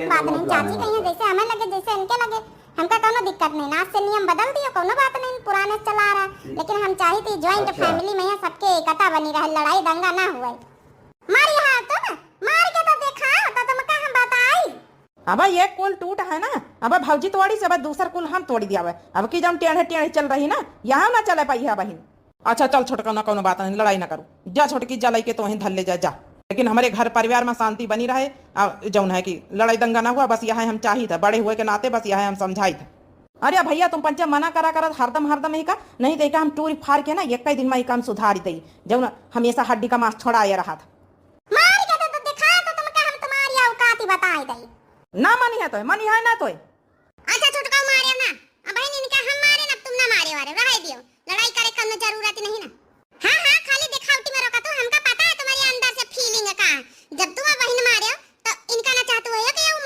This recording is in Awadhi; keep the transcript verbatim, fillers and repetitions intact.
बात नहीं, चाची कहिए जैसे हमें लगे, जैसे इनके लगे, हमका कौनो दिक्कत नहीं। आज से नियम बदल दियो, कौनो बात नहीं, पुराने से चला रहा है। लेकिन हम चाहित ही ज्वाइंट अच्छा। फैमिली में यहाँ सबके एकता बनी रहे, लड़ाई दंगा ना हुए। मारी हाथ तो ना, मार के तो देखा, तो तुमका हम बताई। अब एक कुल टूट है ना, अब भौजी तोड़ी से अब दूसर कुल हम तोड़ी दिया। अब की जौन टेढ़े टेढ़े चल रही ना, यहाँ ना चले पाई है बहिन। अच्छा चल छोटका, ना कौनो बात नहीं, लड़ाई ना करू। जा छोटकी, जा लइके तोहिन धर ले जा, जा। लेकिन हमरे घर परिवार में शांति बनी रहे, आ जौन है कि लड़ाई दंगा ना हुआ, बस यह हम चाहित है, बड़े हुए के नाते बस यह हम समझाइत है। अरे भैया, तुम पंचे मना करा करत हरदम हरदम ही का, नहीं तो एका हम टूरी फार के ना एक ही दिन में ही काम सुधारी दई, जौन हमेशा हड्डी का मांस छोड़ाए रहा था। मार के तो, तो दिखा तो तुमका हम तुम्हारी औकात ही बताई दई। ना मनी है तो, मनी है ना तो। अच्छा छोटका मारे ना, अब बहन इनका हम मारे ना, तुम ना मारे वारे, रह दियो, लड़ाई करे कौनो जरूरत नहीं ना। हाँ हाँ, खाली दिखावटी में रोका तू, हमका पता है तुम्हारे अंदर से फीलिंग का है। जब तुम बहन मारे हो तो इनका ना चाहते हो कि ये